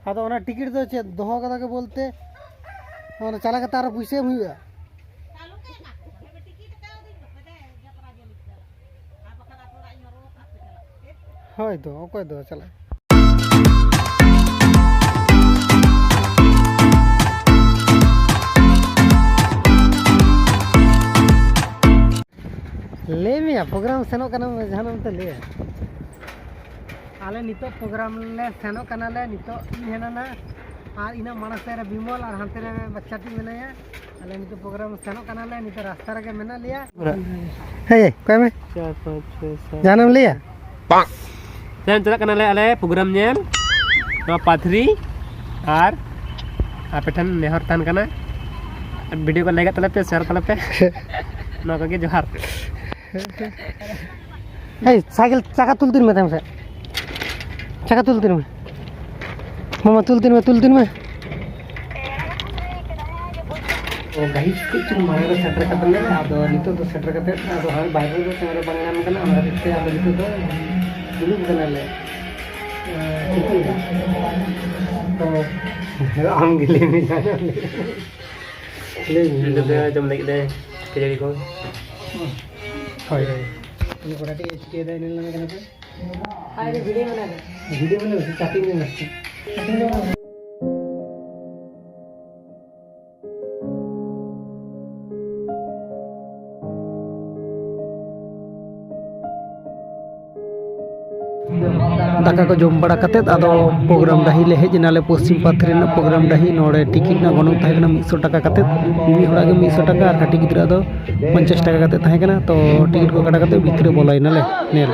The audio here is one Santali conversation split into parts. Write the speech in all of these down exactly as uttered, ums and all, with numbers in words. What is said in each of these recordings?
ᱟᱫᱚ ᱚᱱᱟ ᱴᱤᱠᱤᱴ ᱫᱚ ᱪᱮᱫ ᱫᱚᱦᱚ ᱠᱟᱫᱟ ᱠᱚ ᱵᱚᱞᱛᱮ, ᱚᱱᱟ ᱪᱟᱞᱟᱣ ᱠᱟᱛᱮ ᱟᱨᱚ ᱯᱩᱭᱥᱟᱹ ᱮᱢ ᱦᱩᱭᱩᱜᱼᱟ? ᱦᱳᱭ ᱛᱚ, ᱚᱠᱚᱭ ᱫᱚ ᱪᱟᱞᱟᱜᱼᱟ? ᱞᱟᱹᱭ ᱢᱮᱭᱟ, ᱯᱨᱳᱜᱨᱟᱢ ᱥᱮᱱᱚᱜ ᱠᱟᱱᱟ, ᱡᱟᱦᱟᱱᱟᱜ ᱮᱢ ᱞᱟᱹᱭᱟ? ᱟᱞᱮ ᱱᱤᱛᱚᱜ ᱯᱨᱳᱜᱨᱟᱢ ᱞᱮ ᱥᱮᱱᱚᱜ ᱠᱟᱱᱟᱞᱮ᱾ ᱱᱤᱛᱚᱜ ᱤᱧ ᱦᱮᱱᱟᱱᱟ ᱟᱨ ᱤᱱᱟᱹ ᱢᱟᱲᱟᱝ ᱥᱮᱫ ᱨᱮ ᱵᱤᱢᱚᱞ ᱟᱨ ᱦᱟᱱᱛᱮ ᱨᱮ ᱵᱟᱪᱪᱟᱴᱤ ᱢᱮᱱᱟᱭᱟ᱾ ᱟᱞᱮ ᱱᱤᱛᱚᱜ ᱯᱨᱳᱜᱨᱟᱢ ᱥᱮᱱᱚᱜ ᱠᱟᱱᱟᱞᱮ, ᱱᱤᱛᱚᱜ ᱨᱟᱥᱛᱟ ᱨᱮᱜᱮ ᱢᱮᱱᱟᱜ ᱞᱮᱭᱟ᱾ ᱦᱮᱸ, ᱚᱠᱚᱭ ᱢᱮ? ᱪᱟᱨ, ᱯᱟᱸᱪ, ᱪᱷᱚᱭ, ᱥᱟᱛ᱾ ᱡᱟᱦᱟᱱᱟᱜ ᱮᱢ ᱞᱟᱹᱭᱟ? ᱥᱮᱱ ᱪᱟᱞᱟᱜ ᱠᱟᱱᱟᱞᱮ ᱟᱞᱮ ᱯᱨᱳᱜᱨᱟᱢ ᱧᱮᱞ, ᱱᱚᱣᱟ ᱯᱟᱛᱷᱨᱤ᱾ ᱟᱨ ᱟᱯᱮ ᱴᱷᱮᱱ ᱱᱮᱦᱚᱨ ᱛᱟᱦᱮᱱ ᱠᱟᱱᱟ, ᱵᱷᱤᱰᱤᱭᱳ ᱠᱚ ᱞᱟᱭᱤᱠ ᱛᱟᱞᱮ ᱯᱮ, ᱥᱮᱭᱟᱨ ᱛᱟᱞᱮ ᱯᱮ᱾ ᱱᱚᱣᱟ ᱠᱚᱜᱮ ᱡᱚᱦᱟᱨ᱾ ᱮᱭ, ᱥᱟᱭᱠᱮᱞ ᱪᱟᱠᱟ ᱛᱩᱞ ᱛᱤᱱ ᱢᱮ ᱛᱟᱭᱚᱢ ᱥᱮᱫ᱾ ᱪᱟᱠᱟ ᱛᱩᱞ ᱛᱤᱱ ᱢᱮ᱾ ᱢᱟᱢᱟ, ᱛᱩᱞ ᱛᱤᱱ ᱢᱮ, ᱛᱩᱞ ᱛᱤᱱ ᱢᱮ᱾ ᱛᱚ, ᱜᱟᱭᱤᱥ, ᱠᱟᱹᱡ ᱪᱩᱞᱩᱝ ᱢᱟᱲᱟᱝ ᱨᱮ ᱥᱮᱴᱮᱨ ᱠᱟᱛᱮ ᱞᱮ, ᱟᱫᱚ ᱱᱤᱛᱚᱜ ᱫᱚ ᱥᱮᱴᱮᱨ ᱠᱟᱛᱮ, ᱟᱫᱚ ᱦᱟᱸᱜ ᱵᱟᱭᱨᱮ ᱨᱮᱫᱚ ᱠᱮᱢᱮᱨᱟ ᱵᱟᱝ ᱧᱟᱢ ᱠᱟᱱᱟ, ᱚᱱᱟ ᱠᱷᱟᱹᱛᱤᱨ ᱛᱮ ᱟᱫᱚ ᱱᱤᱛᱚᱜ ᱫᱚ ᱫᱩᱲᱩᱵ ᱠᱟᱱᱟᱞᱮ᱾ ᱮᱸ, ᱪᱤᱠᱟᱹᱭᱮᱫᱟ? ᱛᱚ, ᱟᱢ ᱜᱮ ᱞᱟᱹᱭ ᱢᱮ, ᱡᱟᱦᱟᱱᱟᱜ ᱞᱟᱹᱭ ᱢᱮ᱾ ᱞᱟᱹᱭ ᱢᱮ᱾ ᱱᱤᱛᱚᱜ ᱫᱚ ᱡᱚᱢ ᱞᱟᱹᱜᱤᱫ ᱞᱮ ᱠᱷᱟᱹᱡᱟᱹᱲᱤ ᱠᱚ᱾ ᱦᱳᱭ, ᱦᱳᱭ᱾ ᱩᱱᱤ ᱠᱚᱲᱟᱴᱤᱡ ᱮ ᱪᱤᱠᱟᱹᱭᱮᱫᱟ, ᱤᱱᱟᱹ ᱞᱟᱝ ᱠᱟᱱᱟ ᱯᱮ? ᱟᱨ ᱵᱷᱤᱰᱤᱭᱳ ᱵᱮᱱᱟᱣ ᱫᱟ᱾ ᱵᱷᱤᱰᱤᱭᱳ ᱵᱮᱱᱟᱣ ᱫᱟ, ᱪᱟᱴᱤᱝ ᱵᱮᱱᱟᱣ ᱫᱟ᱾ ᱫᱟᱠᱟ ᱠᱚ ᱡᱚᱢ ᱵᱟᱲᱟ ᱠᱟᱛᱮᱫ ᱟᱫᱚ ᱯᱨᱳᱜᱨᱟᱢ ᱰᱟᱹᱦᱤ ᱞᱮ ᱦᱮᱡ ᱮᱱᱟᱞᱮ᱾ ᱯᱚᱥᱪᱤᱢ ᱯᱟᱛᱷᱨᱤ ᱨᱮᱱᱟᱜ ᱯᱨᱳᱜᱨᱟᱢ ᱰᱟᱹᱦᱤ, ᱱᱚᱰᱮ ᱴᱤᱠᱤᱴ ᱨᱮᱱᱟᱜ ᱜᱚᱱᱚᱝ ᱛᱟᱦᱮᱸ ᱠᱟᱱᱟ ᱢᱤᱫ ᱥᱚ ᱴᱟᱠᱟ ᱠᱟᱛᱮᱫ, ᱢᱤᱢᱤᱫ ᱦᱚᱲᱟᱜ ᱜᱮ ᱢᱤᱫ ᱥᱚ ᱴᱟᱠᱟ ᱟᱨ ᱠᱟᱹᱴᱤᱡ ᱜᱤᱫᱽᱨᱟᱹ ᱫᱚ ᱯᱚᱧᱪᱟᱥ ᱴᱟᱠᱟ ᱠᱟᱛᱮᱫ ᱛᱟᱦᱮᱸ ᱠᱟᱱᱟ᱾ ᱛᱚ, ᱴᱤᱠᱤᱴ ᱠᱚ ᱠᱟᱴᱟ ᱠᱟᱛᱮᱫ ᱵᱷᱤᱛᱨᱤ ᱨᱮ ᱵᱚᱞᱚᱭᱮᱱᱟᱞᱮ ᱧᱮᱞ᱾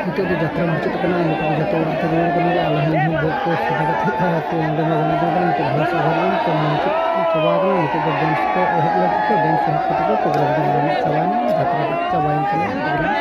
ᱱᱤᱛᱚᱜ ᱫᱚ ᱡᱟᱛᱨᱟ ᱢᱩᱪᱟᱹᱫ ᱠᱟᱱᱟ, ᱱᱤᱛᱚᱜ ᱫᱚ ᱡᱚᱛᱚ ᱚᱲᱟᱜ ᱛᱮ ᱨᱩᱣᱟᱹᱲ ᱠᱟᱱᱟ᱾ ᱟᱞᱮ ᱦᱚᱸ ᱵᱷᱳᱜ ᱠᱚ ᱥᱟᱡᱟᱣ ᱠᱟᱛᱮ ᱟᱨ ᱱᱚᱰᱮ ᱢᱟ ᱵᱟᱝ ᱟᱸᱡᱚᱢ ᱠᱟᱱᱟ᱾ ᱱᱤᱛᱚᱜ ᱵᱷᱚᱭᱮᱥ ᱳᱵᱷᱟᱨ ᱮᱱᱟ, ᱱᱤᱛᱚᱜ ᱢᱩᱪᱟᱹᱫ ᱪᱟᱵᱟ ᱠᱟᱱᱟ᱾ ᱱᱤᱛᱚᱜ ᱫᱚ ᱰᱮᱱᱥ ᱠᱚ ᱮᱦᱚᱵ ᱞᱟᱹᱜᱤᱫ ᱠᱚ, ᱰᱮᱱᱥ ᱮᱦᱚᱵ ᱠᱟᱛᱮ ᱫᱚ ᱯᱨᱳᱜᱨᱟᱢ ᱫᱚ ᱱᱚᱰᱮ ᱪᱟᱵᱟᱭᱮᱱᱟ, ᱡᱟᱛᱨᱟ ᱫᱚ ᱪᱟᱵᱟᱭᱮᱱ ᱛᱟᱞᱮᱭᱟ ᱯᱨᱳᱜᱨᱟᱢ᱾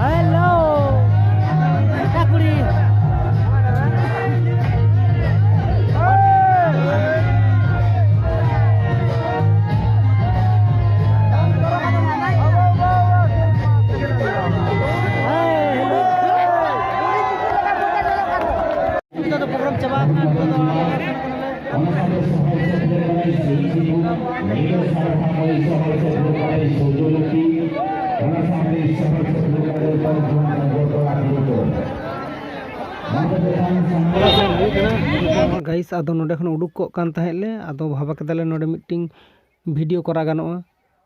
ᱦᱮᱞᱳ, ᱮᱴᱟ ᱠᱩᱲᱤ᱾ ᱱᱤᱛᱚᱜ ᱫᱚ ᱯᱨᱳᱜᱨᱟᱢ ᱪᱟᱵᱟ ᱟᱠᱟᱱᱟ, ᱱᱤᱛᱚᱜ ᱫᱚ ᱚᱱᱟ ᱥᱟᱶᱛᱮ ᱥᱚᱦᱚᱨ ᱥᱮᱴᱮᱨ ᱠᱟᱱᱟᱭ ᱥᱤᱞᱪᱤ ᱠᱷᱚᱱ ᱱᱤᱭᱟᱹ ᱥᱟᱨᱦᱟᱣ ᱢᱟᱹᱭ ᱥᱚᱦᱚᱨ ᱥᱮᱴᱮᱨ ᱠᱟᱛᱮ ᱥᱳᱡᱳ ᱞᱟᱹᱜᱤᱫ, ᱚᱱᱟ ᱥᱟᱶᱛᱮ ᱥᱚᱦᱚᱨ ᱥᱮᱴᱮᱨ ᱠᱟᱛᱮ ᱛᱚᱞ ᱠᱷᱚᱱ ᱟᱸᱜᱚᱨ ᱛᱚᱲᱟ ᱠᱩᱲᱤ ᱠᱚ᱾ ᱜᱟᱭᱤᱥ, ᱟᱫᱚ ᱱᱚᱰᱮ ᱠᱷᱚᱱ ᱩᱰᱩᱠ ᱠᱚᱜ ᱠᱟᱱ ᱛᱟᱦᱮᱸᱫ ᱞᱮ, ᱟᱫᱚ ᱵᱷᱟᱵᱟ ᱠᱮᱫᱟᱞᱮ ᱱᱚᱰᱮ ᱢᱤᱫᱴᱤᱝ ᱵᱷᱤᱰᱤᱭᱳ ᱠᱚᱨᱟᱣ ᱜᱟᱱᱚᱜᱼᱟ᱾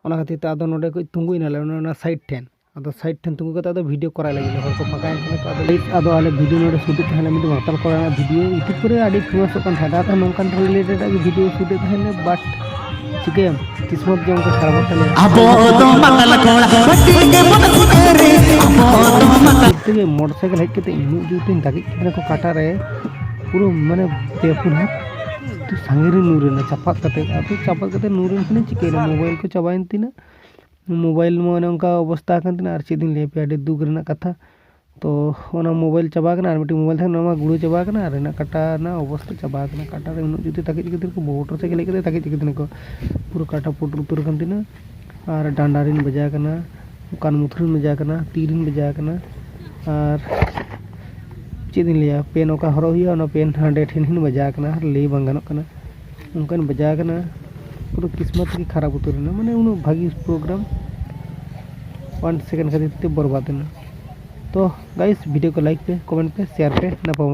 ᱚᱱᱟ ᱠᱷᱟᱹᱛᱤᱨ ᱛᱮ ᱟᱫᱚ ᱱᱚᱰᱮ ᱠᱚ ᱛᱤᱸᱜᱩᱭᱮᱱᱟᱞᱮ, ᱚᱱᱟ, ᱚᱱᱟ ᱥᱟᱭᱤᱰ ᱴᱷᱮᱱ᱾ ᱟᱫᱚ ᱥᱟᱭᱤᱰ ᱴᱷᱮᱱ ᱛᱤᱸᱜᱩ ᱠᱟᱛᱮ ᱟᱫᱚ ᱵᱷᱤᱰᱤᱭᱳ ᱠᱚᱨᱟᱣ ᱞᱟᱹᱜᱤᱫ ᱞᱮ, ᱦᱚᱲ ᱠᱚ ᱯᱷᱟᱸᱠᱟᱭᱮᱱ ᱠᱷᱟᱱ ᱠᱚ, ᱟᱫᱚ ᱟᱫᱚ ᱟᱞᱮ ᱵᱷᱤᱰᱤᱭᱳ ᱱᱚᱰᱮ ᱥᱩᱴᱮᱫ ᱛᱟᱦᱮᱱᱟ, ᱢᱤᱫᱴᱤᱡ ᱢᱟᱛᱟᱞ ᱠᱚᱲᱟ ᱨᱮᱱᱟᱜ ᱵᱷᱤᱰᱤᱭᱳ YouTube ᱠᱚᱨᱮ ᱟᱹᱰᱤ ᱯᱷᱮᱢᱟᱥᱚᱜ ᱠᱟᱱ ᱛᱟᱦᱮᱸᱫ᱾ ᱟᱫᱚ ᱱᱚᱝᱠᱟᱱ ᱨᱤᱞᱮᱴᱮᱰ ᱟᱜ ᱜᱮ ᱵᱷᱤᱰᱤᱭᱳ ᱥᱩᱴᱮᱫ ᱛᱟᱦᱮᱱ ᱞᱮ, but ᱪᱤᱠᱟᱹᱭᱟᱢ, ᱠᱤᱥᱢᱚᱛ ᱜᱮ ᱚᱱᱠᱟ ᱠᱷᱟᱨᱟᱯᱚᱜ ᱛᱟᱞᱮᱭᱟ᱾ ᱟᱵᱚ ᱫᱚ ᱢᱟᱛᱟᱞ ᱠᱚᱲᱟ, ᱯᱟᱹᱴᱤ ᱜᱮ ᱵᱚᱱ ᱥᱤᱠᱟᱹᱨᱤ, ᱟᱵᱚ ᱫᱚ ᱢᱟᱛᱟᱞ᱾ ᱛᱮᱜᱮ ᱢᱚᱴᱚᱨ ᱥᱟᱭᱠᱮᱞ ᱦᱮᱡ ᱠᱟᱛᱮ ᱤᱱᱟᱹᱜ ᱡᱳᱨ ᱛᱤᱧ ᱫᱟᱜᱮᱡ ᱠᱮᱫᱟ ᱠᱚ ᱠᱟᱴᱟ ᱨᱮ, ᱯᱩᱨᱟᱹ ᱢᱟᱱᱮ ᱯᱮ ᱯᱩᱱ ᱦᱟᱛ ᱥᱟᱸᱜᱮ ᱨᱮ ᱧᱩᱨ ᱮᱱᱟ ᱪᱟᱯᱟᱫ ᱠᱟᱛᱮ᱾ ᱟᱫᱚ ᱪᱟᱯᱟᱫ ᱠᱟᱛᱮ ᱧᱩᱨ ᱮᱱ ᱠᱷᱟᱱᱤᱧ ᱪᱤᱠᱟᱹᱭᱮᱱᱟ, ᱢᱳᱵᱟᱭᱤᱞ ᱠᱚ ᱪᱟᱵᱟᱭᱮᱱ ᱛᱤᱧᱟ᱾ ᱢᱳᱵᱟᱭᱤᱞ ᱢᱟ ᱚᱱᱮ ᱚᱱᱠᱟ ᱚᱵᱚᱥᱛᱟ ᱟᱠᱟᱱ ᱛᱤᱧᱟ, ᱟᱨ ᱪᱮᱫ ᱤᱧ ᱞᱟᱹᱭ ᱟᱯᱮᱭᱟ, ᱟᱹᱰᱤ ᱫᱩᱠ ᱨᱮᱱᱟᱜ ᱠᱟᱛᱷᱟ᱾ ᱛᱚ ᱚᱱᱟ ᱢᱳᱵᱟᱭᱤᱞ ᱪᱟᱵᱟ ᱟᱠᱟᱱᱟ, ᱟᱨ ᱢᱤᱫᱴᱤᱡ ᱢᱳᱵᱟᱭᱤᱞ ᱛᱟᱦᱮᱸ ᱠᱟᱱᱟ, ᱚᱱᱟ ᱢᱟ ᱜᱩᱲᱟᱹ ᱪᱟᱵᱟ ᱟᱠᱟᱱᱟ, ᱟᱨ ᱚᱱᱟ ᱠᱟᱴᱟ ᱨᱮᱱᱟᱜ ᱚᱵᱚᱥᱛᱟ ᱪᱟᱵᱟ ᱟᱠᱟᱱᱟ᱾ ᱠᱟᱴᱟ ᱨᱮ ᱩᱱᱟᱹᱜ ᱡᱩᱫᱤ ᱛᱟᱹᱠᱤᱡ ᱠᱮᱫ ᱛᱤᱧᱟ ᱠᱚ, ᱢᱚᱴᱚᱨ ᱥᱟᱭᱠᱮᱞ ᱦᱮᱡ ᱠᱟᱛᱮ ᱛᱟᱹᱠᱤᱡ ᱠᱮᱫ ᱛᱤᱧᱟ ᱠᱚ, ᱯᱩᱨᱟᱹ ᱠᱟᱴᱟ ᱯᱩᱴᱩᱨ ᱩᱛᱟᱹᱨ ᱟᱠᱟᱱ ᱛᱤᱧᱟ, ᱟᱨ ᱰᱟᱸᱰᱟ ᱨᱤᱧ ᱵᱟᱡᱟᱣ ᱟᱠᱟᱱᱟ, ᱠᱟᱱ ᱢᱩᱛᱷᱟᱹᱨᱤᱧ ᱵᱟᱡᱟᱣ ᱟᱠᱟᱱᱟ, ᱛᱤ ᱨᱤᱧ ᱵᱟᱡᱟᱣ ᱟᱠᱟᱱᱟ, ᱟᱨ ᱪᱮᱫ ᱤᱧ ᱞᱟᱹᱭᱟ, ᱯᱮᱱ ᱚᱠᱟ ᱦᱚᱨᱚᱜ ᱦᱩᱭᱩᱜᱼᱟ, ᱚᱱᱟ ᱯᱮᱱ ᱦᱟᱸᱰᱮ ᱴᱷᱮᱱ ᱦᱚᱸᱧ ᱵᱟᱡᱟᱣ ᱟᱠᱟᱱᱟ, ᱞᱟᱹᱭ ᱵᱟᱝ ᱜᱟᱱᱚᱜ ᱠᱟᱱᱟ᱾ ᱚᱱᱠᱟᱱ ᱵᱟᱡᱟᱣ ᱠᱟᱱᱟ, ᱯᱩᱨᱟᱹ ᱠᱤᱥᱢᱚᱛ ᱜᱮ ᱠᱷᱟᱨᱟᱯ ᱩᱛᱟᱹᱨ ᱮᱱᱟ᱾ ᱢᱟᱱᱮ ᱩᱱᱟᱹᱜ ᱵᱷᱟᱹᱜᱤ ᱯᱨᱳᱜᱨᱟᱢ ᱚᱣᱟᱱ ᱥᱮᱠᱮᱱᱰ ᱠᱷᱟᱹᱛᱤᱨ ᱛᱮ ᱵᱚᱨᱵᱟᱫ ᱮᱱᱟ᱾ ᱛᱚ ᱜᱟᱭᱤᱥ, ᱵᱷᱤᱰᱤᱭᱳ ᱠᱚ ᱞᱟᱭᱤᱠ ᱯᱮ, ᱠᱚᱢᱮᱱᱴ ᱯᱮ, ᱥᱮᱭᱟᱨ ᱯᱮ, ᱱᱟᱯᱟᱢ᱾